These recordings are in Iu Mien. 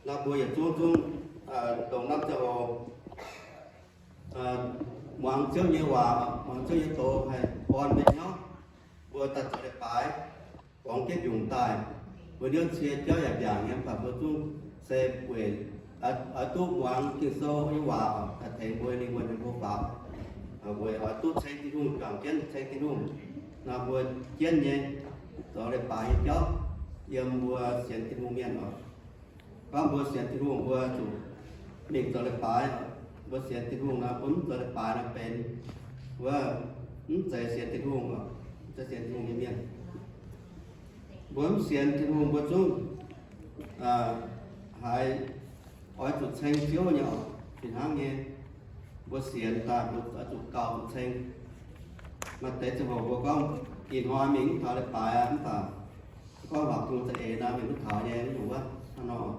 Nor mbuo yietc zungv zungv dongh norm ziangh hoc muangx Ziouv nyei waac, muangx Ziouv nyei doz haih orn mbuo nyei hnyouv. Mbuo daaih zoux leiz-baaix, borngz jienv mbiungc daaih, mbuo hnyouv cie jauv yaac mbiaangc nyei, mv baac mbuo zungv se weic oix duqv muangx Ging-Sou nyei waac daaih tengx mbuo lingh wuonh nyei hlo faaux, weic oix duqv ceng Tin-Hungh, juangc jienv ceng Tin-Hungh. Nor mbuo jienv nyei zoux leiz-baaix nyei jauv yiem mbuo sienx Tin-Hungh mienh oc. Gorngv mbuo sienx Tin-Hungh mbuo zuqc mingh zoux leiz-baaix. Mbuo sienx Tin-Hungh nor, mbuo mv zoux leiz-baaix nor benx wuov mv zeiz sienx Tin-Hungh, mv zeiz sienx Tin-Hungh nyei mienh. Mbuo mv sienx Tin-Hungh mbuo zungv haiz oix zuqc ceng Ziouv nyei oc. Fih hnangv nyei, mbuo sienx daaih mbuo oix zuqc gauh zuqc ceng. Maaih deix ziangh hoc mbuo gorngv ih hnoi mingh mv taux leiz-baaix aqv, mv baac gorngv waac kungx za'eix nor mingh mv taux nyei, mv nyungc wuov hnangv nor.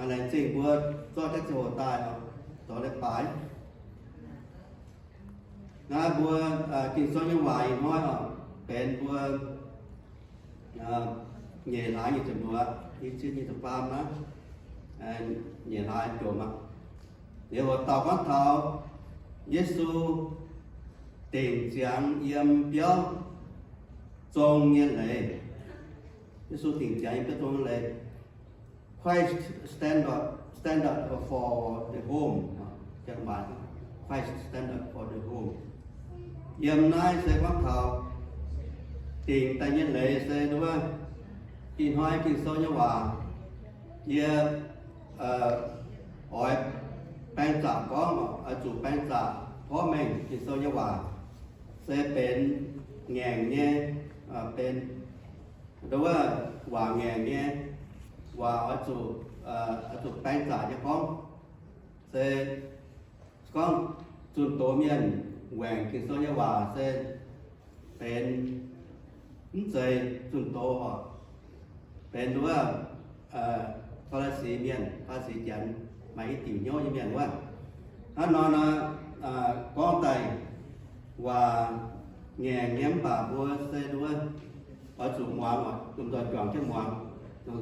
Laengz zingh mbuo zorqv deix ziangh hoc daaih zoux leiz-baaix. Naaiv mbuo Ging-Sou nyei waac ih hnoi oc, benx mbuo nyeic hlaax nyic ziepc luoqc, i cin nyic ziepc faam aqv, nyeic hlaax jomc aqv. Liuz hoc dauh gorngv taux Yesu dingc ziangx yiem biauv zong nyei leiz. Yesu dingc ziangx yiem biauv zong nyei leiz. Christ standard, standard for the home. Christ standard for the home. Yiem naaiv se gorngv taux dingc daaih nyei leiz se wuov, ih hnoi Ging-Sou nyei waac yie oix baeng zaqc gorngv, oix zuqc baeng zaqc porv mengh Ging-Sou nyei waac se benx ngaengc nyei, benx nduov waac ngaengc nyei waac oix zuqc, oix zuqc baeng zaqc nyei gorngv. Se gorngv zunh doz mienh waengc Ging-Sou nyei waac se benx mv zeiz zunh doz oc, benx nduov Faa^li^si mienh, Faa^li^si Janx, maaih i diuc hnyouv nyei mienh wuov. Hnangv nor nor, gorngv daaih waac ngaengc nyei mv baac mbuo se nduov oix zuqc muangx oc, lomh nzoih juangc jienv muangx,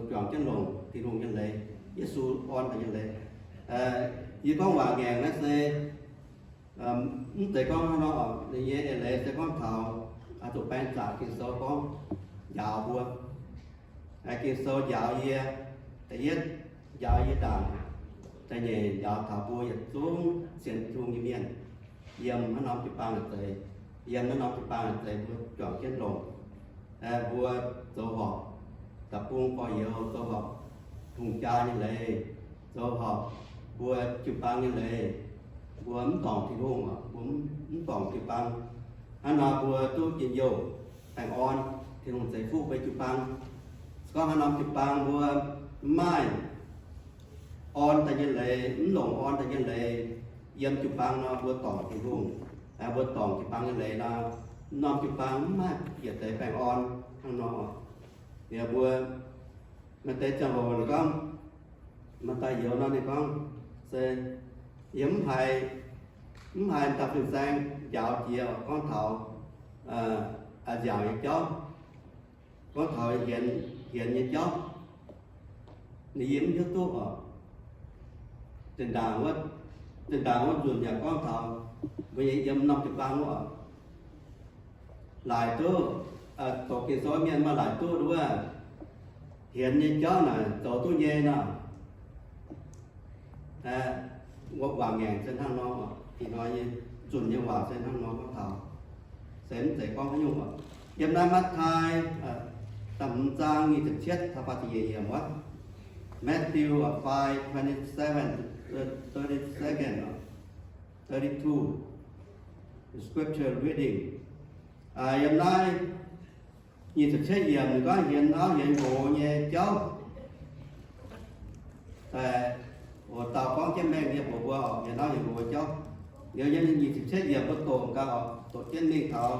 juangc jienv longc Tin-Hungh nyei leiz, Yesu orn daaih nyei leiz. Yie gorngv waac ngaengc naaiv se mv zeiz gorngv hnangv nor oc. Ninh nyei eix leiz se gorngv taux oix zuqc baeng zaqc Ging-Sou gorngv njaaux mbuo. Ging-Sou njaaux yie, da'yietv njaaux yie ndaangc, da'nyeic njaaux taux mbuo yietc zungv sienx Tin-Hungh nyei mienh yiem haaix norm jiu-baang naaic zeiz, yiem haaix norm jiu-baang naaic zeiz mbuo juangc jienv longc. Mbuo zoux horpc da'bung gorx-youz, zoux horpc hungh jaa nyei leiz, zoux horpc mbuo jiu-baang nyei leiz, mbuo mv dorngc Tin-Hungh, mbuo mv dorngc jiu-baang. Hnangv nor mbuo duqv njien-youh baengh orn, Tin-Hungh ceix fuqv mbuo jiu-baang. Se gorngv haaix norm jiu-baang mbuo mv maaih orn daaih nyei leiz, mv longc orn daaih nyei leiz yiem jiu-baang nor, mbuo dorngc Tin-Hungh, mbuo dorngc jiu-baang nyei leiz nor, norm jiu-baang mv maaih yietc deix baengh orn hnangv nor. Liuz mbuo maaih deix ziangh hoc gorngv, maaih deix youz nor ninh gorngv se, yie mv haiz, mv haiz dauh fin-saeng njaaux jiex gorngv taux nziaauc nyei jauv, gorngv taux hienx, hienx nyei jauv, ninh yie mv hiuv duqv oc. Zinh ndaangc wuov, zinh ndaangc wuov nzunc yaac gorngv taux mbuo nyei yiem norm jiu-baang wuov oc, laaic duqv, doqc Ging-Sou mienh maaih laaic duqv wuov, hienx nyei jauv naaic zoux duqv nyei nor. Waac ngaengc se hnangv nor, ih hnoi nyei zunh nyei waac se hnangv nor gorngv taux, se mv zeiz gorngv haaix nyungc oc. Yiem naaiv Matv^taai da'hmz zaang nyic ziepc cietv taux faah ziepc nyeic yiemc wuov. Matthew five twenty-seven, thirty-second, thirty-two. Scripture reading. Yiem naaiv nyic ziepc cietv yiemc ninh gorngv hienx auv hienx nqox nyei jauv. Daaih oc, dauh gorngv jienv mengh nyei mbuox mbuo hienx auv hienx nqox jauv. Liuz yiem nyic ziepc cietv yiemc mbuo doqc gaax oc, doqc jienv mingh taux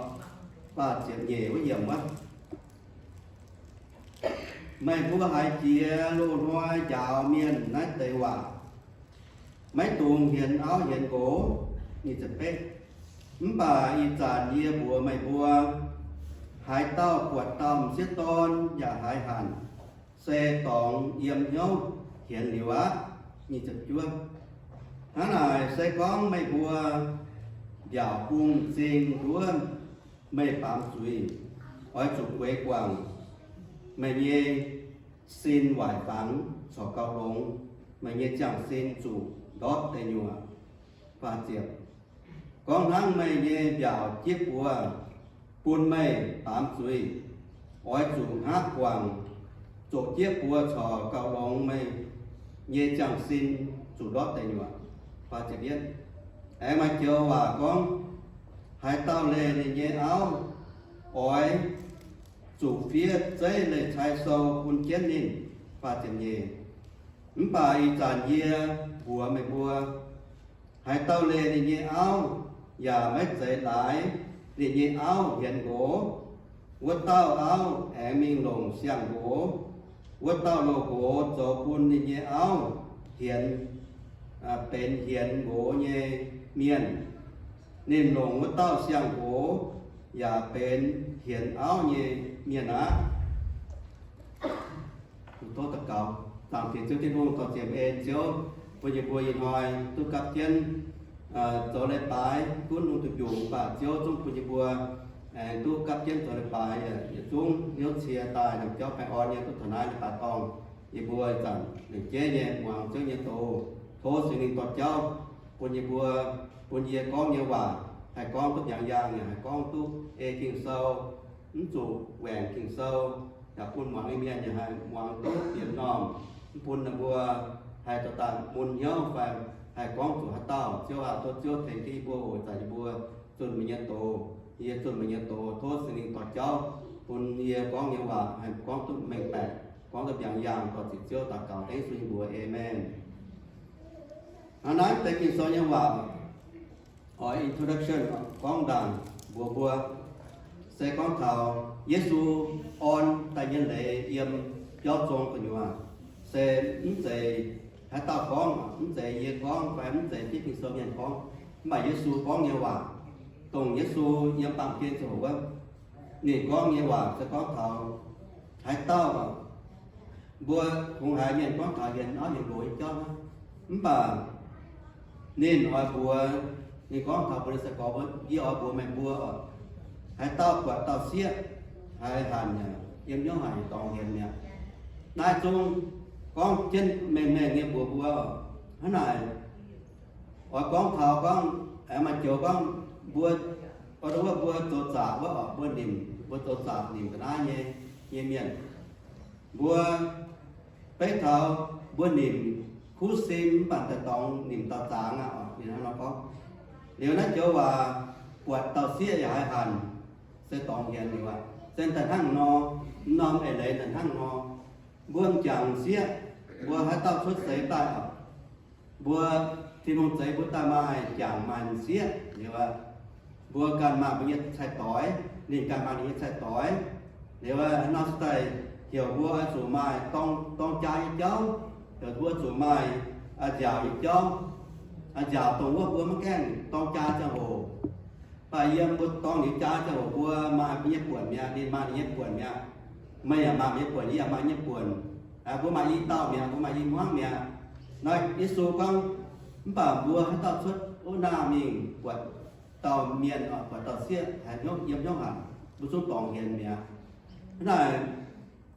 faah ziepc nyeic wuov yiemc wuov. Meih mbuo haiz jiex loz-hnoi njaaux mienh naaiv deix waac, maiv dungx hienx auv hienx nqox. Nyic ziepc betv. Mv baac ih zanc yie mbuox meih mbuo, haaix dauh buatc dauh m'sieqv dorn yaac haiz hanc, se dorngx yiem hnyouv hienx liuz aqv. Nyic ziepc juov. Hnangv naaic se gorngv meih mbuo mbiaauc bung m'zing nduov meih baamz zuiz, oix zuqc gueix guangc meih nyei sin waaic fangx corc gauh longx, meih nyei ziangh sin zuqc ndortv deic nyuoqc. Faah ziepc. Gorngv hnangv meih nyei mbiaauc jieqv buoz bun meih baamz zuiz, oix zuqc hngaqv guangc zoqc jieqv buoz corc gauh longx, meih nyei ziangh sin zuqc ndortv deic nyuoqc. Faah ziepc yietv. Aengx maaih joux waac gorngv, haaix dauh leih ninh nyei auv oix zuqc fiev zeiv leiz-cai sou bun jienv ninh. Faah ziepc nyeic. Mv baac ih zanc yie mbuox meih mbuo, haaix dauh leih ninh nyei auv yaac maiv zeiz laaix ninh nyei auv hienx nqox, wuov dauh auv aengx mingh longc siang-nqox. Wuov dauh loz-nqox zoux bun ninh nyei auv hienx, benx hienx nqox nyei mienh. Ninh longc wuov dauh siang-nqox yaac benx hienx auv nyei mienh aqv. Tov daux gaux. Zaangc Diex Ziouv Tin-Hungh, dorh ziepc en Ziouv bun yie mbuo ih hnoi duqv gapv jienv zoux leiz-baaix gunv lungh duih mbiungc, mv baac Ziouv zungv bun yie mbuo aengx duqv gapv jienv zoux leiz-baaix yietc zungv hnyouv cie daaih lomh jauv baengh orn nyei duqv taux naaiv leiz-baaix dorngh. Yie mbuo ih zanc lengc jeiv nyei muangx Ziouv nyei doz. Tov Singx Lingh dorh jauv bun yie mbuo, bun yie gorngv nyei waac haih gorngv duqv mbiaangx yaangh, yaac haih gorngv duqv ei Ging-Sou, mv zuqc waengc Ging-Sou, yaac bun muangx nyei mienh yaac haih muangx duqv yietc normh, mv bun ninh mbuo haih dorh daaih mun hnyouv fai haih gorngv zuqc haaix dauh. Ziouv aac, tov Ziouv tengx jienv yie mbuo oc. Ih zanc yie mbuo zunh meih nyei doz, yie zunh meih nyei doz. Tov Singx Lingh dorh jauv bun yie gorngv nyei waac haih gorngv duqv mengh baeqc, gorngv duqv mbiaangx yaangh. Dorh ziec Ziouv daux gaux dengv Yesu nyei mbuox. Aamen. Hnangv naaiv deix Ging-Sou nyei waac oix introduction, gorngv ndaangc mbuox mbuo, se gorngv taux Yesu orn daaih nyei leiz yiem biauv zong gu'nyuoz, se mv zeiz haaix dauh gorngv, mv zeiz yie gorngv fai mv zeiz fiev Ging-Sou mienh gorngv. Mv baac Yesu gorngv nyei waac, dongh Yesu yiem baamh gen ziangh hoc wuov, ninh gorngv nyei waac se gorngv taux haaix dauh, mbuo kungx haiz mienh gorngv taux hienx auv hienx nqox nyei jauv hnangv. Mv baac ninh oix mbuox, ninh gorngv taux mbuo nyei sai-gorx, yie oix mbuox meih mbuo oc, haaix dauh buatc dauh sieqv haiz hanc yaac yiem hnyouv haic, dorngx hienx mi'aqv. Naaiv zungv gorngv jienv mengh mengh nyei mbuox mbuo oc. Hnangv naaic, oix gorngv taux gorngv, aengx maaih joux gorngv mbuo, oix wuov mbuo zoux zaqc wuov oc, mbuo nimc, mbuo zoux zaqc nimc ga'naaiv nyei, nyei mienh. Mbuo beiv taux mbuo nimc kuv sim mv baac daaih dorngx nimc dauh zangx aqv oc, ninh hnangv nor gorngv. Liuz naaiv joux waac, buatc dauh sieqv yaac haiz hanc, se dorngx hienx liuz aqv. Se daaih hnangv nor, norm eix leiz daaih hnangv nor. Mbuo m'jangc m'sieqv, mbuo haaix dauh cuotv seix daaih oc, mbuo Tin-Hungh zeix mbuo daaih maaih m'jangc maaih m'sieqv liuz aqv, mbuo ganh maaih mbuo nyei cai-doix, ninh ganh maaih ninh nyei cai-doix. Liuz aqv, nor se daaih heuc mbuo oix zuqc maaih dorng, dorng jaa nyei jauv, heuc mbuo zuqc maaih nziaauc nyei jauv. Nziaauc dongh wuov mbuo maiv gaengh dorng jaa ziangh hoc, mv baac yiem mbuo dorng liuz jaa ziangh hoc mbuo maaih mbuo nyei buonc mi'aqv, ninh maaih ninh nyei buonc mi'aqv. Meih yaac maaih meih nyei buonc, yie yaac maaih yie nyei buonc. Mbuo maaih i dauh mi'aqv, mbuo maaih i hmuangv mi'aqv. Nor Yesu gorngv, mv baac mbuo haaix dauh cuotv wuov nangh mingh buatc dauh mienh, buatc dauh sieqv haiz hnyouv, yiem hnyouv hanc, mbuo zungv dorngx hienx mi'aqv. Hnangv naaic,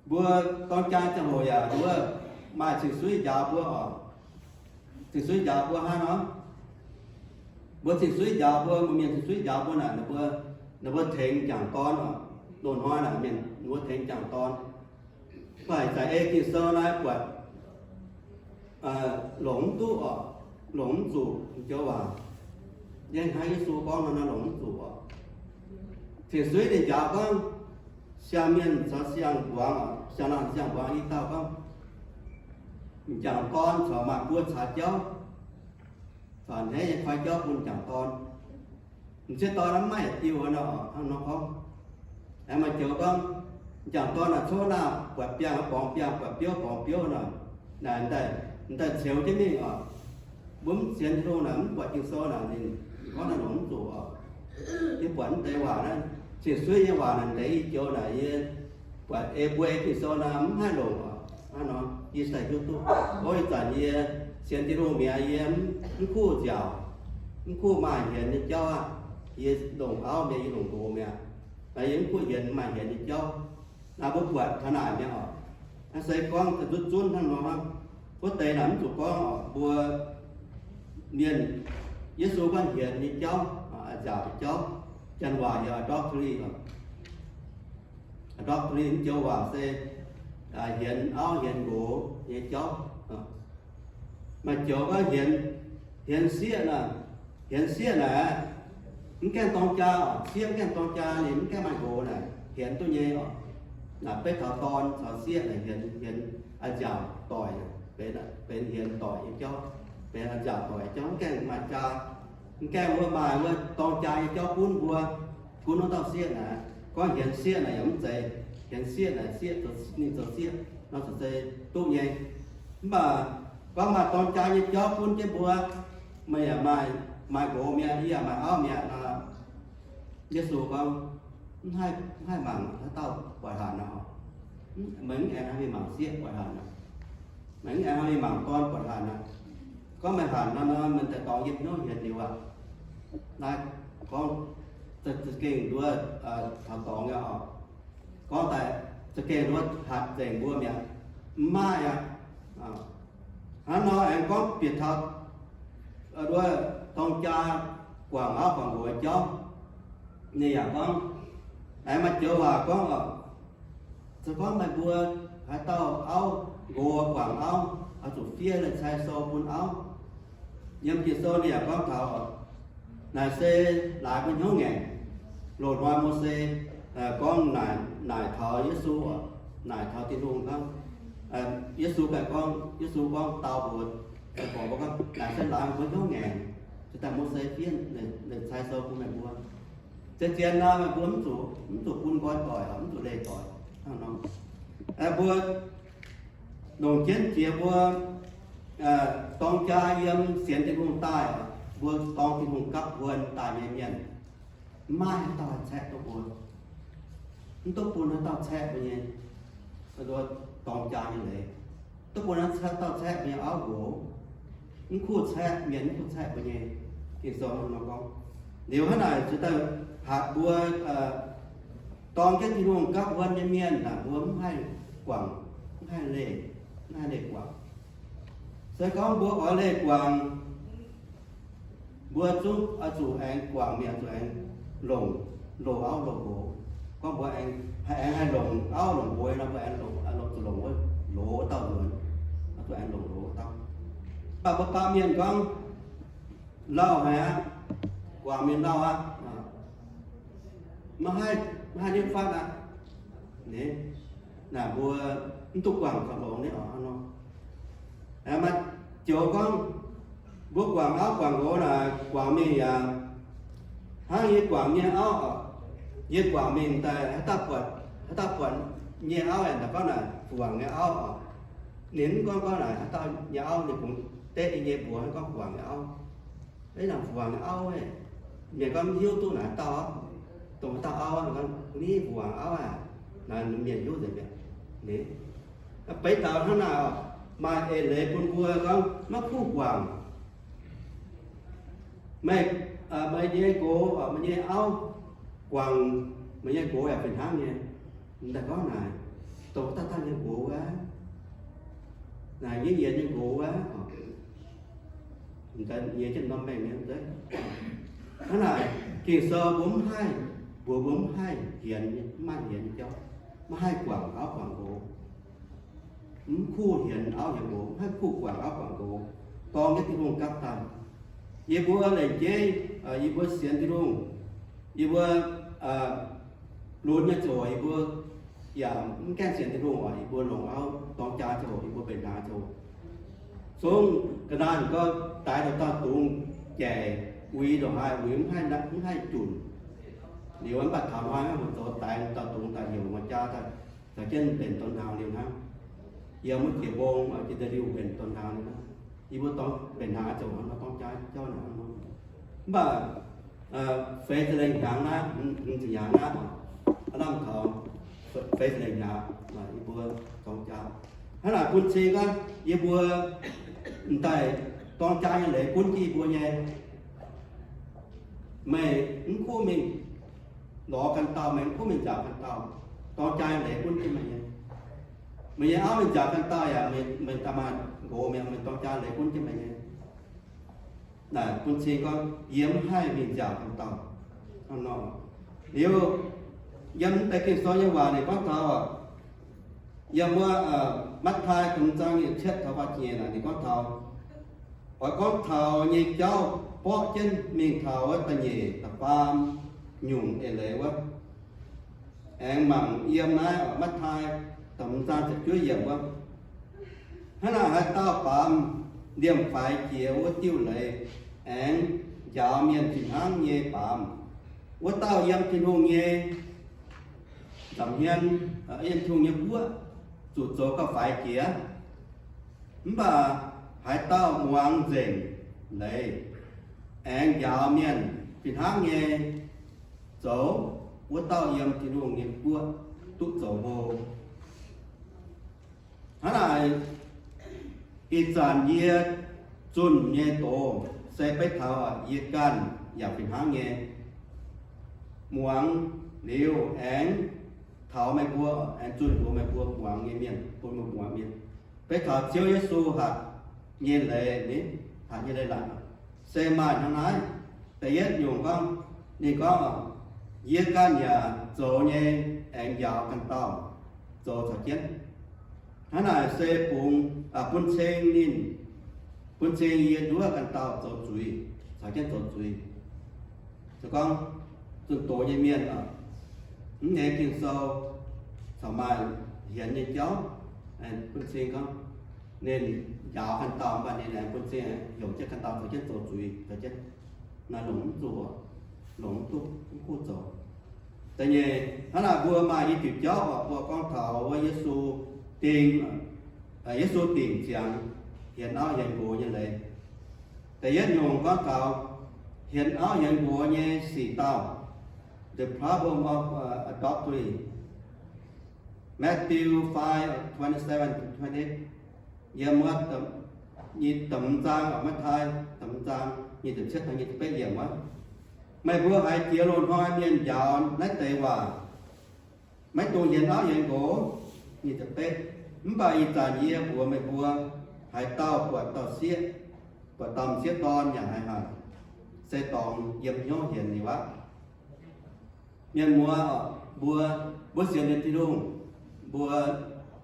mbuo dorng jaa ziangh hoc yaac mbuo maaih cing-suiv njaaux mbuo oc. Cing-suiv njaaux mbuo hnangv nor, mbuo cing-suiv njaaux mbuo, mbuo mienh cing-suiv njaaux mbuo naaic, ninh mbuo, ninh mbuo tengx m'jangc dorn oc. Loz-hnoi naaic mienh ninh mbuo tengx m'jangc dorn. Mv baac ih zanc ei Ging-Sou naaiv buatc longc mv duqv oc, longc mv zuqc joux waac. Yie hnangv Yesu gorngv nor, naaiv longc mv zuqc oc. Cing-suiv ninh njaaux gorngv, siang-mienh caux siang-mbuangz, siang-laangh siang-mbuangz i dauh gorngv, m'jangc dorn corc maaih buo caax jauv, corc a'hneiv nyei koi jauv bun m'jangc dorn. M'sieqv dorn mv maaih yietc diuh nor, hnangv nor gorngv. Aengx maaih joux gorngv, m'jangc dorn naaic coqv naah buatc biangh borngz biangh, buatc biouv borngz biouv nor, naaic daaih, daaih ceux jienv mingh oc. Mbuo mv sienx Tin-Hungh naaic, mv buatc Ging-Sou naaic, ninh gorngv naaiv longc mv zuqc oc. Yie buatc mv deix waac naaiv, cing-suiv nyei waac naaic, deix i joux naaic yie buatc ei mbuo ei Ging-Sou naaic mv haih longc oc. Hnangv nor, Yie se hiuv duqv, gorngv ih zanc yie sienx Tin-Hungh mi'aqv, yie mv kuv nziaauc, mv kuv maaih hienx nyei jauv aqv. Yie longc auv mi'aqv, yie longc nqox mi'aqv. Naaiv yie mv kuv hienx, maaih hienx nyei jauv. Naaiv mbuo buatc taux naaic mi'aqv oc. Naaiv se gorngv da'zunv zunv hnangv nor hnangv. Wuov deix naaic mv zuqc gorngv oc, mbuo mienh, Yesu gorngv hienx nyei jauv, nziaauc nyei jauv, janx waac yaac adultery oc. Adultery mv joux waac se hienx auv hienx nqox nyei jauv. Maaih joux gorngv hienx, hienx sieqv naaic, hienx sieqv naaic, mv gaengh dorng jaa oc, sieqv mv gaengh dorng jaa, ninh mv gaengh maaih nqox naaic, hienx duqv nyei oc. Naaic beiv taux dorn caux sieqv naaic hienx, hienx a'nziaauc doic, benx hienx doic nyei jauv, benx a'nziaauc doic nyei jauv, mv gaengh maaih jaa, mv gaengh wuov maaih wuov dorng jaa nyei jauv gunv mbuo, gunv wuov dauh sieqv naaic. Gorngv hienx sieqv naaic yaac mv zeiz, hienx sieqv naaic sieqv, ninh zoux sieqv nor zoux se duqv nyei. Mv baac gorngv maaih dorng jaa nyei jauv gunv jienv mbuo, meih yaac maaih, maaih nqox mi'aqv, yie yaac maaih auv mi'aqv nor, Yesu gorngv, mv haih, mv haih mangc haaix dauh buatc hanc nor. Meih mv aengx haih mingh mangc sieqv buatc hanc aqv. Meih mv aengx haih mingh mangc dorn buatc hanc aqv. Gorngv meih hanc nor, nor meih daaih dorngx yiem hnyouv hienx liuz aqv. Naaiv gorngv za'gengh nduov taux dorngx nyei oc. Gorngv daaih za'gengh nduov hatc nzengc mbuo mi'aqv. Mv maaih aqv. Hnangv nor aengx gorngv bieqc taux nduov dorng jaa guangc auv guangc nqox jauv. Ninh yaac gorngv, aengx maaih joux waac gorngv oc, se gorngv meih mbuo haaix dauh auv nqox guangc auv, oix zuqc fiev leiz-cai sou bun auv. Yiem Ging-Sou ninh yaac gorngv taux oc, naaic se laaix mbuo hnyouv ngaengc. Loz-hnoi Mose gorngv naaic, naaic taux Yesu oc, naaic taux Tin-Hungh gorngv, Yesu ganh gorngv, Yesu gorngv dau mbuox, gorngv, naaic se laaix mbuo hnyouv ngaengc, se daaih Mose fiev leiz-cai sou bun meih mbuo. Se zien nor meih mbuo mv zuqc, mv zuqc bun nqoi doic, mv zuqc leih doic hnangv nor. Mbuo longc jienv jiex mbuo dorng jaa yiem sienx Tin-Hungh daaih, mbuo dorng Tin-Hungh gapv wuonh daaih nyei mienh, mv maaih haaix dauh haih caeqv duqv mbuo. Mv duqv bun haaix dauh caeqv mbuo nyei dorng jaa nyei leiz. Duqv bun haaix dauh caeqv mbuo nyei auv nqox. Mv kuv caeqv mienh, mv kuv caeqv mbuo nyei. Ging-Sou nor gorngv. Liuz hnangv naaic zuqc daaih hatc mbuo dorng jienv Tin-Hungh gapv wuonh nyei mienh naaic, mbuo mv haih guangc, mv haih leih, mv haih leih guangc. Se gorngv mbuo oix leih guangc, mbuo zungv oix zuqc aengx guangc mienh, zuqc aengx longc, loz auv loz nqox. Gorngv mbuo aengx, aengx haih longc auv longc nqox nor, mbuo aengx longc, zuqc longc wuov loz wuov dauh nzuonx, zuqc aengx longc loz wuov dauh. Mv baac mbuo baamh mienh gorngv lauh haic aqv, guangc mienh lauh aqv. Maiv haih, maiv haih nitv fatv aqv. Naaic mbuo mv duqv guangc gauh longx nyei oc hnangv nor. Maaih joux gorngv mbuo guangc auv guangc nqox naaic, guangc mingh yaac hnangv yie guangc nyei auv oc. Yie guangc mingh daaih haaix dauh buatc, haaix dauh buatc nyei auv aeqv, naaic gorngv naaic fuangx nyei auv oc. Ninh mv gorngv, gorngv naaic haaix dauh nyei auv, ninh kungx deiv yie nyei mbuox hnangv gorngv fuangx nyei auv. Ih zanc fuangx nyei auv, mienh gorngv mv hiuv duqv naaic haaix dauh, dongh haaix dauh auv, gorngv ni fuangx auv aqv. Naaic mienh hiuv nzengc mi'aqv. Beiv daux hnangv naaic oc, maaih eix leiz bun mbuo gorngv maiv kuv guangc. Meih, meih nyei nqox, meih nyei auv guangc meih nyei nqox yaac fih hnangv nyei. M'daaih gorngv naaic, dongh dauh dauh nyei nqox wuov, naaic yie yienx nyei nqox wuov, m'daaih nyei jienv norm mengh nyei. Hnangv naaic, Ging-Sou mbuo mv haih, mbuox mbuo mv haih hienx, mv maaih hienx jauv, maiv haih guangc auv guangc nqox. Mv kuv hienx auv hienx nqox, mv haih kuv guangc auv guangc nqox, dorng jienv Tin-Hungh gapv daaih. Yie mbuo lengc jeiv, yie mbuo sienx Tin-Hungh, yie mbuo lunx nyei ziangh hoc yie mbuo yaac mv gaengh sienx Tin-Hungh oc. Yie mbuo longc auv dorng jaa ziangh hoc yie mbuo mbenc hnaangx ziangh hoc, zungv ga'naaiv gorngv daix dongh dauh dungz jaic uix ndongc haaix uix mv haih, mv haih junc. Liuz mv baac taux hnoi mv baac zoux daix dauh dungz daaih heuc muoz jaa daaih caux jienv mbenc donx hnaangx liuz hnangv. Yiem wuov jiex mbong jiex da'liuh mbenc donx hnaangx liuz hnangv. Yie mbuo dorng mbenc hnaangx ziangh hoc nor dorng jaa jauv naaic nor. Mv baac feix ziepc lengh hnyangx naaiv, hmz ziepc hnyangx naaiv, aav lamh taux feix ziepc lengh hnyangx, yie mbuo dorng jaa. Hnangv naaic bun cing gorngv yie mbuo m'daaih dorng jaa nyei leiz gunv jienv yie mbuo nyei. Meih mv kuv mingh lorz ganh dauh, meih mv kuv mingh nziaauc ganh dauh, dorng jaa nyei leiz gunv jienv meih nyei. Meih nyei auv mingh nziaauc ganh dauh yaac meih daaih maaih nqox mi'aqv, meih dorng jaa leiz gunv jienv meih nyei. Naaic bun cing gorngv yie mv haih mingh nziaauc ganh dauh. Hnangv nor, liuz yiem deix Ging-Sou nyei waac ninh gorngv taux, yiem wuov Matv^taai da'hmz zaang nyic cietv taux faah nyeic naaic ninh gorngv taux, oix gorngv taux nyei jauv borqv jienv mingh taux wuov da'nyeic da'faam nyungc eix leiz wuov. Aengx mangc yiem naaiv Matv^taai da'hmz zaang ziepc juov yiemc wuov. Hnangv naaic haaix dauh baamz liemh faix jiex wuov diuh leiz aengx njaaux mienh fih hnangv nyei baamz, wuov dauh yiem Tin-Hungh nyei nza'hmien, yiem Tin-Hungh nyei guoqv zuqc zoux gauh faix jiex. Mv baac haaix dauh muangx nzengc leiz aengx njaaux mienh fih hnangv nyei zoux, wuov dauh yiem Tin-Hungh nyei guoqv duqv zoux hlo. Hnangv naaic, ih zanc yie zunh nyei doz se beiv taux yie ganh yaac fih hnangv nyei muangx liuz aengx taux meih mbuo, aengx zunh mbuox meih mbuo muangx nyei mienh, bun meih mbuo muangx mienh. Beiv taux Ziouv Yesu hatc nyei leiz, hatc nyei leiz-latc se maaih hnangv naaiv. Da'yietv nyungc gorngv, ninh gorngv, yie ganh yaac zoux nyei aengx njaaux ganh dauh zoux caux jienv. Hnangv naaic se bungx, bun ceng ninh, bun ceng yie nduov ganh dauh zoux zuiz, caux jienv zoux zuiz. Se gorngv zunh doz nyei mienh, mv nyei Ging-Sou caux maaih hienx nyei jauv, bun ceng gorngv ninh njaaux ganh dauh, mv baac ninh aengx bun ceng heuc jienv ganh dauh caux jienv zoux zuiz, caux jienv naaiv longc mv zuqc, longc mv duqv, mv kuv zoux. Da'nyeic, hnangv naaic mbuo maaih i diuc jauv oc, mbuo gorngv taux wuov Yesu dingh, Yesu dingc ziangx hienx auv hienx nqox nyei leiz. Da'yietv nyungc gorngv taux hienx auv hienx nqox nyei sic dauh, the problem of adultery. Matthew five, twenty-seven to twenty-eight. Yiem wuov da'hmz zaang, Matv^taai da'hmz zaang nyic ziepc cietv taux nyic ziepc betv yiemc wuov. Meih mbuo haiz jiex loz-hnoi mienh njaaux naaiv deix waac, maiv dungx hienx auv hienx nqox. Nyic ziepc betv, mv baac ih zanc yie mbuox meih mbuo, haaix dauh buatc dauh sieqv, buatc dauh m'sieqv dorn yaac haiz hanc, se dorngx yiem hnyouv hienx liuz aqv. Mienh muoz, mbuo, mbuo sienx liuz Tin-Hungh, mbuo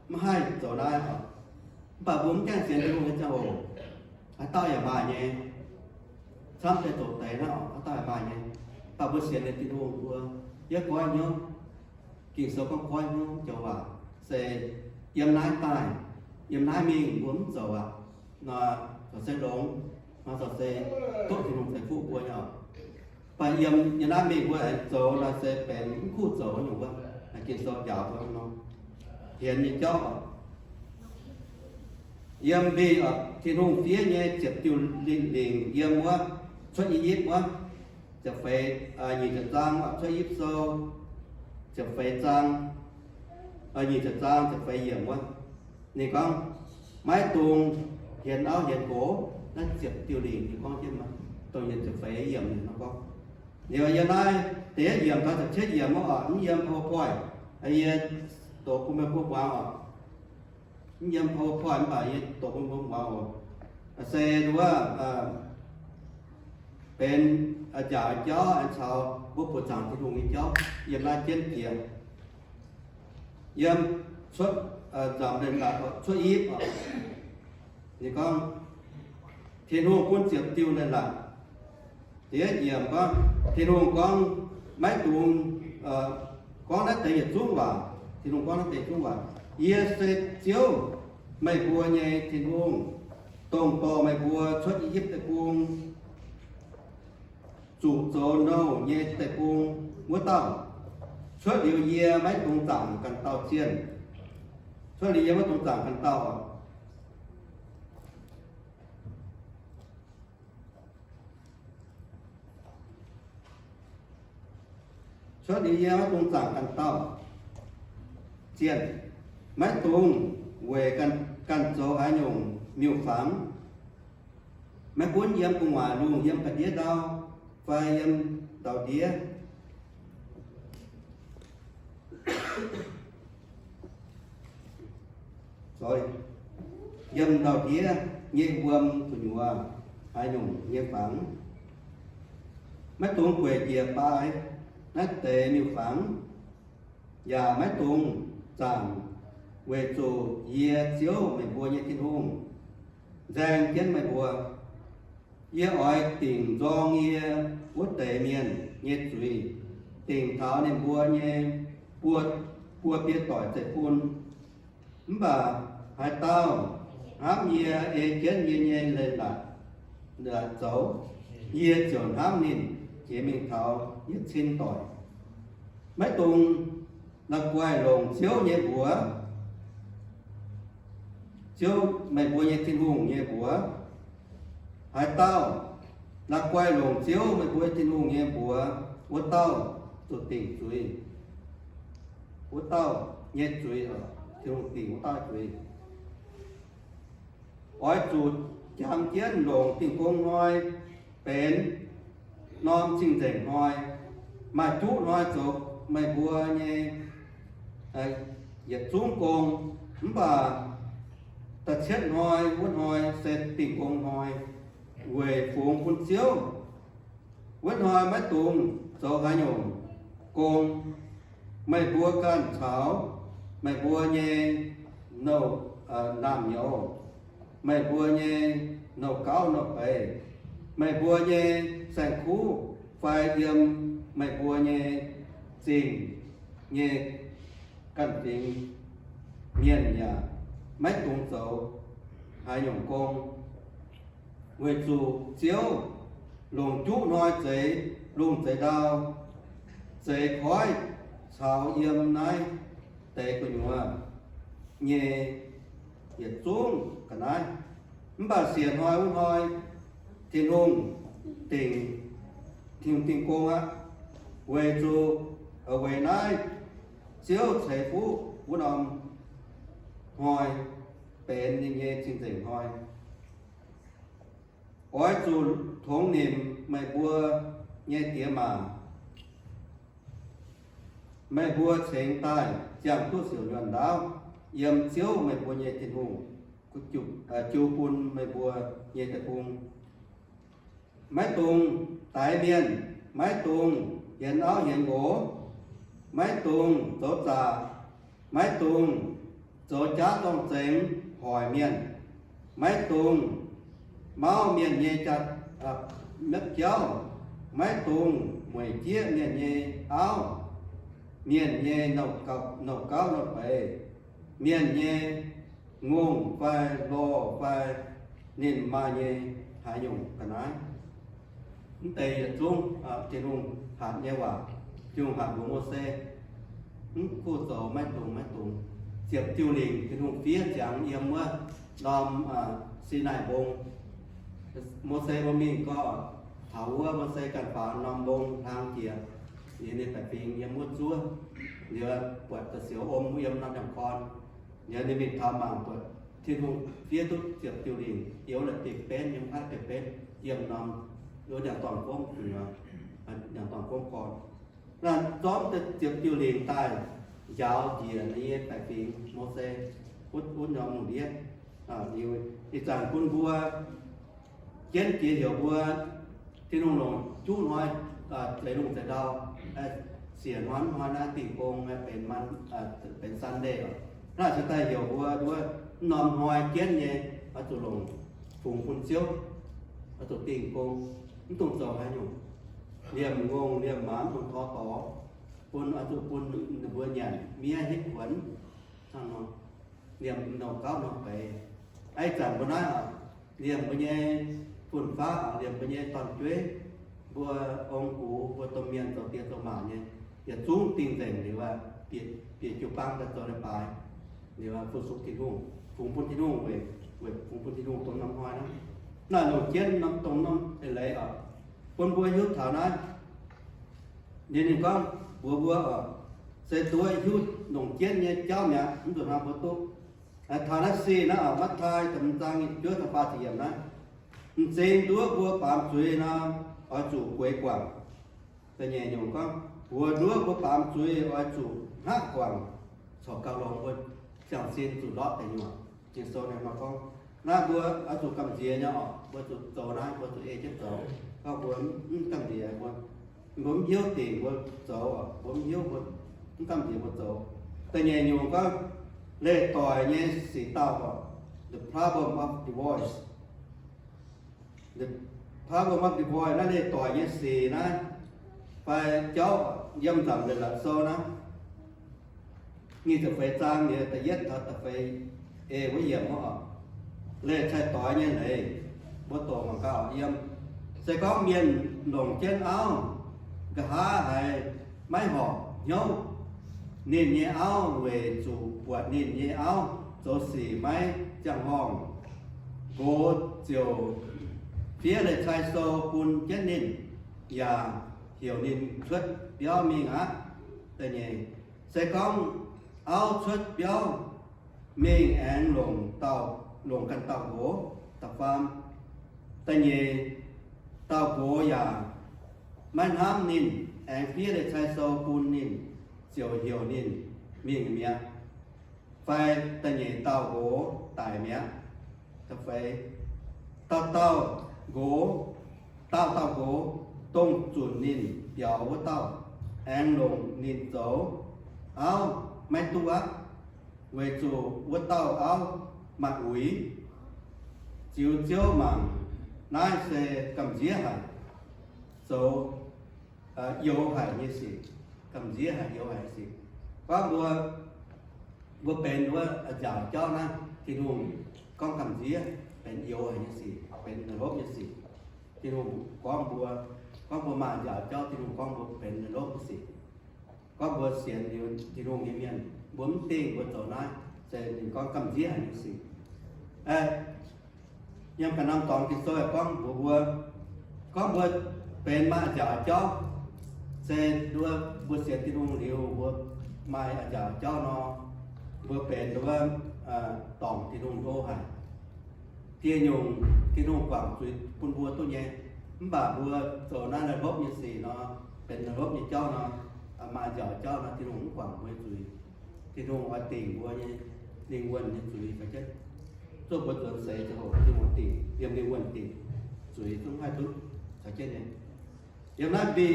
maiv haih zoux naaiv oc. Mv baac mbuo mv gaengh sienx Tin-Hungh nyei ziangh hoc, haaix dauh yaac maaih nyei. Camv deix zoqc deix naaiv oc, haaix dauh yaac maaih nyei. Mv baac mbuo sienx liuz Tin-Hungh mbuo, yie goiv hnyouv, Ging-Sou gorngv goiv hnyouv joux waac se yiem naaiv daaih, yiem naaiv mingh mbuo mv zoux aqv. Nor corc se longx, nor corc se duqv Tin-Hungh ceix fuqv mbuo nyei oc. Mv baac yiem, yiem naaiv mingh mbuo aengx zoux nor se benx mv kuv zoux nyungc wuov. Naaiv Ging-Sou njaaux mbuo nor, hienx nyei jauv oc. Yiem mingh oc, Tin-Hungh fiev nyei ziepc diuh lingc, lingc yiem wuov Cuotv I^yipv wuov, ziepc feix, nyic ziepc zaang oc, Cuotv I^yipv Sou, ziepc feix zaang, nyic ziepc zaang ziepc feix yiemc wuov. Ninh gorngv, maiv dungx hienx auv hienx nqox. Naaiv ziepc diuh lingc ninh gorngv jienv, dongh yietc ziepc feix yiemc ninh gorngv. Liuz yiem naaiv da'yietv yiemc taux ziepc cietv yiemc wuov oc, mv yiem PowerPoint, yie doqc bun meih mbuo muangx oc. Mv yiem PowerPoint mv baac yie doqc bun meih mbuo muangx oc. Se wuov benx njaaux jauv aengx caux mbuo buoqc zaangc Tin-Hungh nyei jauv yiem naaiv jienv jiex. Yiem Cuotv, nzamc leiz-latc, Cuotv I^yipv oc, ninh gorngv, Tin-Hungh gunv ziepc diuh leiz-latc. Da'yietv yiemc gorngv, Tin-Hungh gorngv, maiv dungx gorngv naaiv deix yietc zungv waac. Tin-Hungh gorngv naaiv deix zungv waac, Yie se Ziouv, meih mbuo nyei Tin-Hungh, dongh dorh meih mbuo cuotv I^yipv Deic-Bung, zuqc zoux nouh nyei deic-bung wuov dauh. Cuotv liuz yie maiv dungx zaangc ganh dauh zienh. Cuotv liuz yie maiv dungx zaangc ganh dauh Cuotv liuz yie maiv dungx zaangc ganh dauh zienh, maiv dungx weic ganh, ganh zoux haaix nyungc miuc-fangx. Maiv gunv yiem gu'nguaaic lungh, yiem ga'ndiev ndau, fai yiem ndau-ndiev, yiem ndau-ndiev nyei wuom gu'nyuoz, haaix nyungc nyei fangx, maiv dungx gueic njiec baaix naaiv deix miuc-fangx, yaac maiv dungx zaangc, weic zuqc yie, Ziouv, meih mbuo nyei Tin-Hungh, nzaeng jienv meih mbuo. Yie oix dingc nzorng yie wuov deix mienh nyei zuiz, dingc taux ninh mbuo nyei buo, buo biei doic zeiv-fun. Mv baac haaix dauh hnamv yie, ei jienv yie nyei leiz-latc zoux, yie ziouc hnamv ninh jiex mingh taux yietc cin doic. Maiv dungx la'guaih longc Ziouv nyei mbuox, Ziouv, meih mbuo nyei Tin-Hungh, nyei mbuox. Haaix dauh la'guaih longc Ziouv, meih mbuo Tin-Hungh, nyei mbuox, wuov dauh zuqc dingc zuiz. Wuov dauh nyei zuiz, Tin-Hungh dingc wuov dauh zuiz. Oix zuqc jangx jienv longc Dingh Gong Hnoi benx norm Cing-Nzengc Hnoi. Maaih juqv hnoi zoux meih mbuo nyei yietc zungv gong, mv baac da'cietv hnoi wuov hnoi se Dingh Gong Hnoi, weic fungx bun Ziouv. Wuov hnoi maiv dungx zoux haaix nyungc gong. Meih mbuo ganh caux meih mbuo nyei nouh, naamh nyouz, meih mbuo nyei nouh gauv nouh beiz, meih mbuo nyei saeng-kuv, fai yiem meih mbuo nyei zingh nyei ganh fingx mienh yaac maiv dungx zoux haaix nyungc gong. Weic zuqc Ziouv longc juqv hnoi zeix lungh zeix ndau, zeix koiv caux yiem naaiv deix gu'nyuoz nyei yietc zungv ga'naaiv. Mv baac siec hnoi wuov hnoi, Tin-Hungh dingc, Tin-Hungh dingh gong aqv. Weic zuqc, weic naaiv Ziouv ceix fuqv wuov norm hnoi benx ninh nyei cing-nzengc hnoi. Oix zuqc tongx nimc meih mbuo nyei diex maac. Meih mbuo cingx daaih ziangh duqv siouc nyuonh ndaauv yiem Ziouv, meih mbuo nyei Tin-Hungh, jiu bun meih mbuo nyei deic-bung. Maiv dungx daix mienh, maiv dungx hienx auv hienx nqox, maiv dungx zoux zaqc, maiv dungx zoux jaav zorng-zengx hoic mienh, maiv dungx mauv mienh nyei jaa-, miepv jauv, maiv dungx mueic jieqv mienh nyei auv, mienh nyei nouh gauv nouh beiz, mienh nyei ngongh fai lorh fai ninh maaih nyei haaix nyungc ga'naaiv. Mv deix yietc zungv Tin-Hungh hatc nyei waac, Tin-Hungh hatc mbuox Mose, mv kuv zoux maiv dungx maiv dungx. Ziepc diuh lingc Tin-Hungh fiev ziangx yiem wuov norm Sinaai Mbong. Mose mbuo mingh gorngv, taux wuov Mose ganh faaux norm mbong hlang jiex, ninh baeqc fingx yiem wuov zuov, liuz buatc da'siouc om yiem norm ndiangx-korn. Liuz ninh mingh taux mangc buatc Tin-Hungh fiev duqv ziepc diuh lingc yiem wuov la'bieiv-benv, yiem wuov la'bieiv-benv, yiem norm, wuov ndiangx-dorngh gomv, ndiangx-dorngh gomv gorn. Naaiv zormv ziepc diuh lingc daaih njaaux njiec ninh nyei baeqc fingx Mose wuov norm lungh ndiev. Liuz ih zanc bun mbuo jienv jiex heuc mbuo Tin-Hungh longc juqv hnoi zeix lungh zeix ndau, siec hnoi mv hnoi naaiv dingh gong benx, benx Sunday oc. Naaiv se daaih heuc mbuo wuov norm hnoi jienv nyei oix zuqc longc fungx bun Ziouv, oix zuqc dingh gong, mv dungx zoux haaix nyungc. Liemh ngongh liemh maaz mv dungx tor dorngx, bun oix zuqc bun ninh mbuo nyanc miev hitv kuonx, hnangv nor. Liemh nouh gauv nouh beiz. Ih zanc mbuo naaiv oc, liemh mbuo nyei fun-faqv oc, liemh mbuo nyei dorn-jueiv, mbuo ong-gux, mbuo domh mienh zoux diex zoux maac nyei, yietc zungv dingh nzengc liuz, bieqc jiu-baang daaih zoux leiz-baaix, liuz fu-sux Tin-Hungh, fungx bun Tin-Hungh weic, weic fungx bun Tin-Hungh dongh norm hnoi naaiv. Naaiv longc jienv norm dongh norm eix-leiz oc, bun mbuo hiuv taux naaiv. Liuz ninh gorngv mbuox mbuo oc, se duqv hiuv longc jienv nyei jauv mi'aqv, mv zuqc hnangv mbuo duqv. Taux naaiv sin naaiv, Matv^taai da'hmz zaang nyic ziepc juov da'faam ziepc yiemc naaiv, m'zing nduov mbuo baamz zuiz nor, oix zuqc gueix guangc. Da'nyeic nyungc gorngv, mbuox nduov mbuo baamz zuiz oix zuqc hngaqv guangc, corc gauh longx mbuo ziangh sin zuqc ndortv deic nyuoqc. Ging-Sou naaiv nor gorngv, naaiv mbuo oix zuqc gamh nziex nyei oc. Mbuo zuqc zoux naaiv, mbuo zuqc ei jienv zoux. Gorngv mbuo mv gamh nziex, mbuo, mbuo mv hiuv dingc mbuo zoux oc, mbuo mv hiuv, mbuo mv gamh nziex mbuo zoux. Da'nyeic nyungc gorngv, leih doic nyei sic daauh oc, the problem of divorce. The problem of divorce naaiv leih doic nyei sic naaiv, fai jauv yiem nzangc Leiz-Latc Sou naaiv, nyic ziepc feix zaang nyei da'yietv taux da'feix ei wuov yiemc oc. Leih cai-doix nyei leiz, mbuo doqc mangc gaax yiem. Se gorngv mienh longc jienv auv, nqa'haav haiz maiv horpc hnyouv ninh nyei auv weic zuqc buatc ninh nyei auv zoux sic maiv ziangh horngh, nqox ziouc fiev leiz-cai sou bun jienv ninh, yaac heuc ninh cuotv biauv mingh aqv. Da'nyeic, se gorngv auv cuotv biauv mingh aengx longc dauh, longc ganh dauh nqox. Da'faam, da'nyeic dauh nqox yaac maiv hnamv ninh, aengx fiev leiz-cai sou bun ninh, ziouc heuc ninh mingh mi'aqv. Fai da'nyeic dauh nqox daic mi'aqv. Da'feix, dauh dauh nqox, dauh dauh nqox dongh zunc ninh biaux wuov dauh, aengx longc ninh zoux auv maiv duqv aqv, weic zuqc wuov dauh auv maaih uix. Ziux Ziouv mangc, naaiv se gamh nziev haic, zoux youx haic nyei sic, gamh nziev haic, youx haic nyei sic. Gorngv mbuo, mbuo benx wuov nziaauc jauv naaiv, Tin-Hungh gorngv gamh nziev benx youx haic nyei sic, benx naaiv lopv nyei sic. Tin-Hungh gorngv mbuo, gorngv mbuo maaih nziaauc jauv, Tin-Hungh gorngv mbuo benx naaiv lopv nyei sic. Gorngv mbuo sienx liuz Tin-Hungh nyei mienh, mbuo mv dingh mbuo zoux naaiv, se ninh gorngv gamh nziev haic nyei sic. Yiem ga'naaiv norm dorngx Ging-Sou gorngv mbuox mbuo, gorngv mbuo benx maaih nziaauc jauv, se nduov mbuo sienx Tin-Hungh liuz mbuo maaih nziaauc jauv nor, mbuo benx nduov dorngc Tin-Hungh hlo haic. Dieh nyungc Tin-Hungh guangc zuiz bun mbuo duqv nyei. Mv baac mbuo zoux naaiv naaiv lopv nyei sic nor, benx naaiv lopv nyei jauv nor, maaih nziaauc jauv nor, Tin-Hungh mv guangc mbuo nyei zuiz. Tin-Hungh oix dingc mbuo nyei lingh wuonh nyei zuiz caux jienv. Zuov mbuo nzuonx seix ziangh hoc Tin-Hungh dingc, yiem lingh wuonh dingc zuiz zungv haih duqv caux jienv nyei. Yiem naaiv mbi,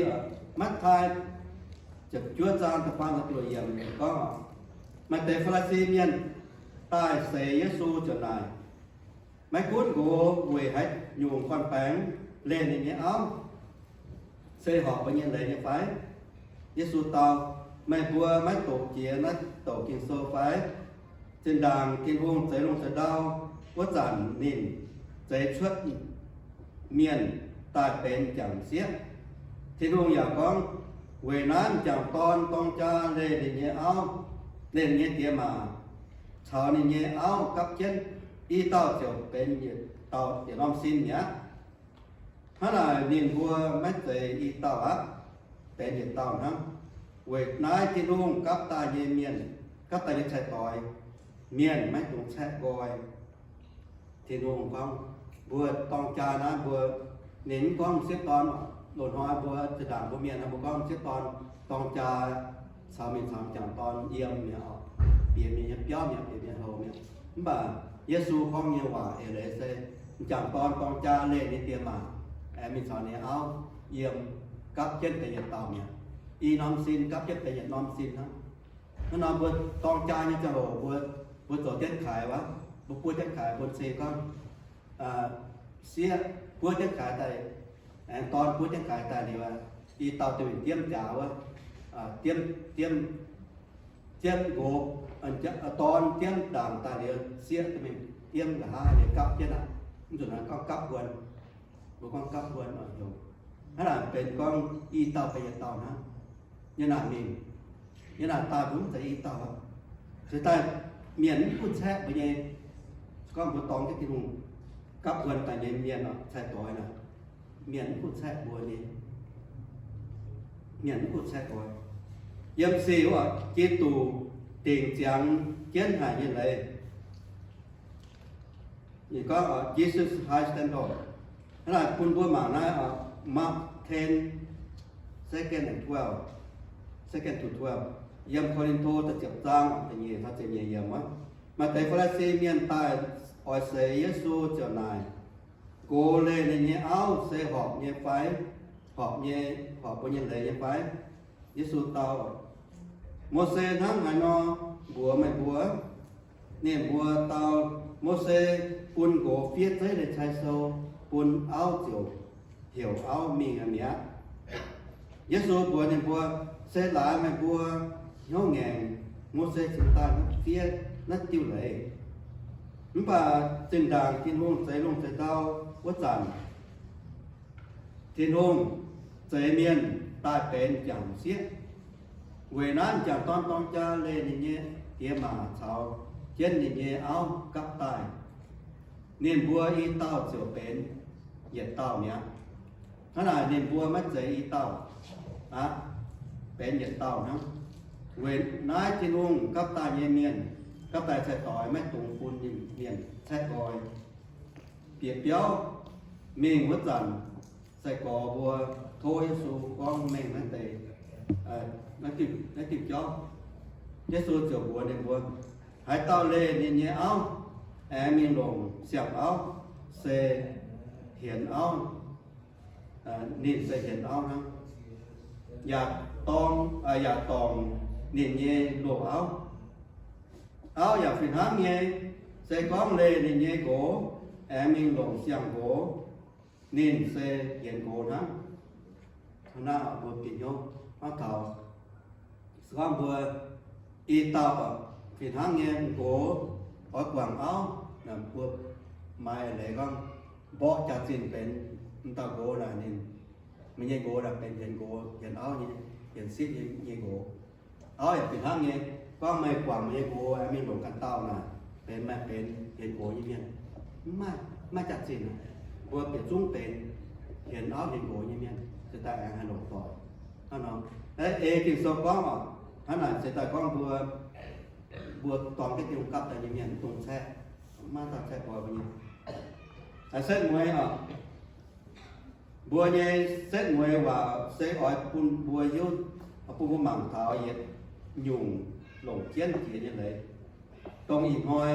Matv^taai ziepc juov zaang da'faam taux da'luoqc yiemc gorngv, maaih deix Faa^li^si mienh daaih seix Yesu ziouc naaic, maiv gunv nqox weic haaix nyungc gorn-baengx leih ninh nyei auv, se horpc mbuo nyei leiz nyei fai? Yesu dau, meih mbuo maiv doqc jiex naaiv douc Ging-Sou fai? Zinh ndaangc Tin-Hungh zeix lungh zeix ndau wuov zanc ninh zeix cuotv mienh daaih benx m'jangc sieqv. Tin-Hungh yaac gorngv, weic naaiv m'jangc dorn dorng jaa leih ninh nyei auv, leih ninh nyei diex maac, caux ninh nyei auv gapv jienv, i dauh ziouc benx yietc dauh, yietc norm sin mi'aqv. Hnangv naaic ninh mbuo maiv zeiz i dauh aqv, benx yietc dauh hnangv. Weic naaiv Tin-Hungh gapv daaih nyei mienh, gapv daaih nyei cai-doix, mienh maiv dungx caeqv nqoi. Tin-Hungh gorngv, mbuo dorng jaa naaiv mbuo, ninh mv gorngv m'sieqv dorn. Loz-hnoi mbuo zinh ndaangc mbuo mienh mbuo gorngv m'sieqv dorn dorng jaa caux mingh caux m'jangc dorn yiem mi'aqv, bieqc mingh nyei biauv mi'aqv, bieqc mingh houc mi'aqv. Mv baac Yesu gorngv nyei waac eix leiz se, m'jangc dorn dorng jaa leih ninh diex maac, aengx mingh caux ninh auv yiem, gapv jienv deix yietc dauh mi'aqv. I norm sin gapv jienv deix yietc norm sin hnangv. Hnangv nor mbuo dorng jaa nyei ziangh hoc mbuo, mbuo zoux jienv kaaix wuov, mbuo buov jienv kaaix, mbuo cing gorngv sieqv buov jienv kaaix daaih, aengx dorn buov jienv kaaix daaih liuz, i dauh ziouc mingh diemv jaax wuov, diemv, diemv, diemv nqox, dorn diemv ndaangc daaih liuz, sieqv ziouc mingh diemv nqa'haav liuz gapv jienv aqv. Mv nzunc naaiv gorngv gapv wuonh. Mbuo gorngv gapv wuonh oix heuc, hnangv naaic benx gorngv i dauh benx yietc dauh hnangv. Nyei naaic mingh, nyei naaic daaih mbuo mv zeiz i dauh aqv. Se daaih mienh mv duqv caeqv mbuo nyei, gorngv mbuo dorng jienv Tin-Hungh gapv wuonh daaih nyei mienh oc, cai-doix naaic, mienh mv duqv caeqv mbuo nyei, mienh mv duqv caeqv oix. Yiem sic wuov, Giduc dingc ziangx jienv haic nyei leiz. Ninh gorngv, Jesus high standard. Hnangv naaic bun mbuo mangc naaiv, Mark ten, second and twelve, second to twelve, yiem Ko^lin^to da'ziepc zaang da'nyeic taux ziepc nyeic yiemc wuov. Maaih deix Faa^li^si Mienh daaih oix seix Yesu ziouc naaic, Nqox leih ninh nyei auv se horpc nyei fai? Horpc nyei, horpc mbuo nyei leiz nyei fai? Yesu dau, Mose hnangv haaix nor mbuox meih mbuo? Ninh mbuo dau, Mose bun nqox fiev zeiv leiz-cai sou, bun auv ziouc heuc auv mingh aqv mi'aqv. Yesu mbuox ninh mbuo, Se laaix meih mbuo hnyouv ngaengc, Mose cingx daaih fiev naaiv diuh leiz. Mv baac zinh ndaangc Tin-Hungh zeix lungh zeix ndau wuov zanc, Tin-Hungh zeix mienh daaih benx m'jangc m'sieqv. Weic naaiv m'jangc dorn dorng jaa leih ninh nyei diex maac caux jienv ninh nyei auv gapv daaih. Ninh mbuo i dauh ziouc benx yietc dauh mi'aqv. Hnangv naaic ninh mbuo maiv zeiz i dauh aqv, benx yietc dauh hnangv. Weic naaiv Tin-Hungh gapv daaih nyei mienh, gapv daaih cai-doix maiv dungx bun ninh mienh caeqv nqoi. Bieqc biauv mingh wuov zanc, sai-gorx mbuo tov Yesu gorngv mengh naaiv deix, naaiv diuh jauv. Yesu ziouc mbuox ninh mbuo, Haaix dauh leih ninh nyei auv aengx mingh longc siang-auv se hienx auv. Ninh se hienx auv hnangv, yaac dorng, yaac dorngc ninh nyei loz-auv. Auv yaac fih hnangv nyei, se gorngv leih ninh nyei nqox aengx mingh longc siang-nqox, ninh se hienx nqox hnangv. Hnangv naaiv mbuo bieqc hnyouv hnangv taux, se gorngv mbuo i dauh fih hnangv nyei nqox oix guangc auv, mbuo maaih leiz gorngv mborqv jaax-zinh benx m'dauh nqox naaic ninh, meih nyei nqox naaic benx hienx nqox, hienx auv nyei, hienx sieqv nyei nqox. Auv yaac fih hnangv nyei, gorngv meih guangc meih nyei nqox aengx mingh longc ganh dauh naaic, benx maaih benx hienx nqox nyei mienh. Mv maaih, mv maaih jaax-zinh aqv. Mbuo bieqc zungv benx hienx auv hienx nqox nyei mienh, se daaih aengx haih longc doic. Hnangv nor, ei Ging-Sou gorngv oc, hnangv naaic se daaih gorngv mbuo, mbuo dorng jienv Tin-Hungh gapv daaih nyei mienh mv dungx caeqv, mv maaih dauh caeqv nqoi mbuo nyei. Setv mueiz oc, mbuo nyei setv mueiz waac se oix bun mbuo hiuv, bun mbuo mangc taux yietc nyungc longc jienv jiex nyei leiz. Dongh ih hnoi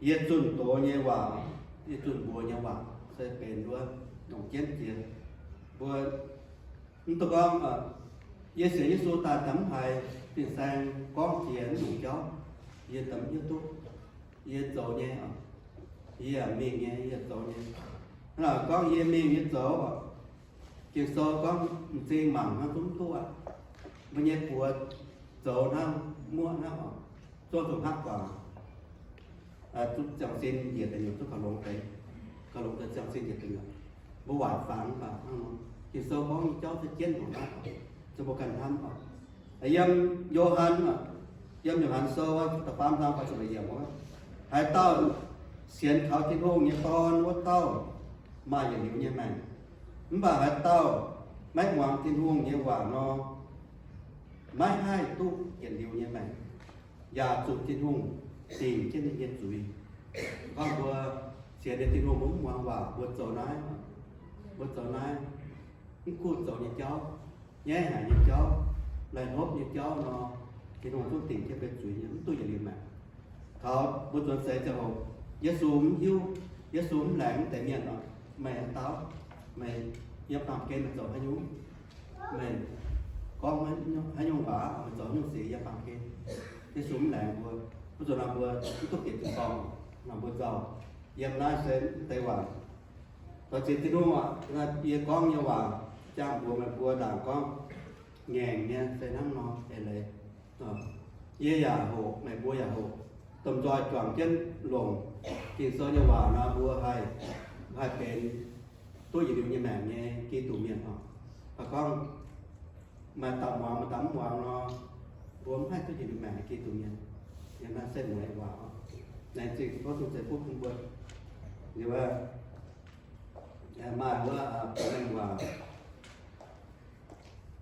yie zunh doz nyei waac, yie zunh mbuox nyei waac se benx wuov longc jienv jiex. Mbuo mv duqv gorngv, yie sienx Yesu daaih daaih mv haiz fin-saeng gorngv jiex mv nyungc jauv, yie daaih mv hiuv duqv. Yie zoux nyei, yie mingh nyei, yie zoux nyei. Hnangv naaic gorngv yie mingh yie zoux, Ging-Sou gorngv m'zing mangc hnangv zungv duqv aqv. Mbuo nyei buoz zoux hnangv muoqv hnangv oc, zuov zuqc hngaqv guangc. Zuqc ziangh sin njiec deic nyuoqc, zuqc kaux longx deix, kaux longx deix ziangh sin njiec deic nyuoqc. Mbuo waaic fangx mv baac hnangv nor, Ging-Sou gorngv nyei jauv se jienv nyungc naaiv, se mbuo ganh hnamv oc. Yiem Yo^han, yiem Yo^han Sou da'faam zaang faah ziepc yiemc, haaix dauh sienx kaux Tin-Hungh nyei Dorn wuov dauh maaih yietc liuz nyei maengc. Mv baac haaix dauh maiv muangx Tin-Hungh nyei waac nor, maiv haih duqv yietc liuz nyei maengc, yaac zuqc Tin-Hungh dingc jienv ninh nyei zuiz. Gorngv mbuo sienx nyei Tin-Hungh mbuo mv muangx waac, mbuo zoux naaiv, mbuo zoux naaiv, mv kuv zoux nyei jauv, nyaiv haic nyei jauv, laih hnopv nyei jauv nor, Tin-Hungh zungv dingc jienv mbuo zuiz nyei, mv duqv yietc liuz maengc. Taux mbuo nzuonx seix ziangh hoc, Yesu mv hiuv, Yesu mv laengz mv deix mienh oc, meih haaix dauh, meih yiem baamh gen meih zoux haaix nyungc, meih gorngv haaix nyungc waac, meih zoux haaix nyungc sic yiem baamh gen. Yesu mv laengz mbuo, mv zuqc nor mbuo mv duqv bieqc tin-dorngh, nor mbuo nzauh. Yiem naaiv se mv deix waac, doix ziex Tin-Hungh aac, yie gorngv nyei waac jangx mbuox meih mbuo ndaangc gorngv, ngaengc nyei se hnangv nor eix leiz. Yie yaac hoqc, meih mbuo yaac hoqc, domh nzoih juangc jienv longc Ging-Sou nyei waac nor, mbuo haih, haih benx duqv yietc liuz nyei maengc nyei Giduc mienh oc. Mv baac gorngv maaih dauh muangx, maaih dauh mv muangx nor, mbuo mv haih duqv yietc liuz maengc nyei Giduc mienh. Yiem naaiv setv mueiz waac oc, laengz zingh tov Tin-Hungh ceix fuqv bun mbuo. Liuz maaih wuov, mbuo mengh waac,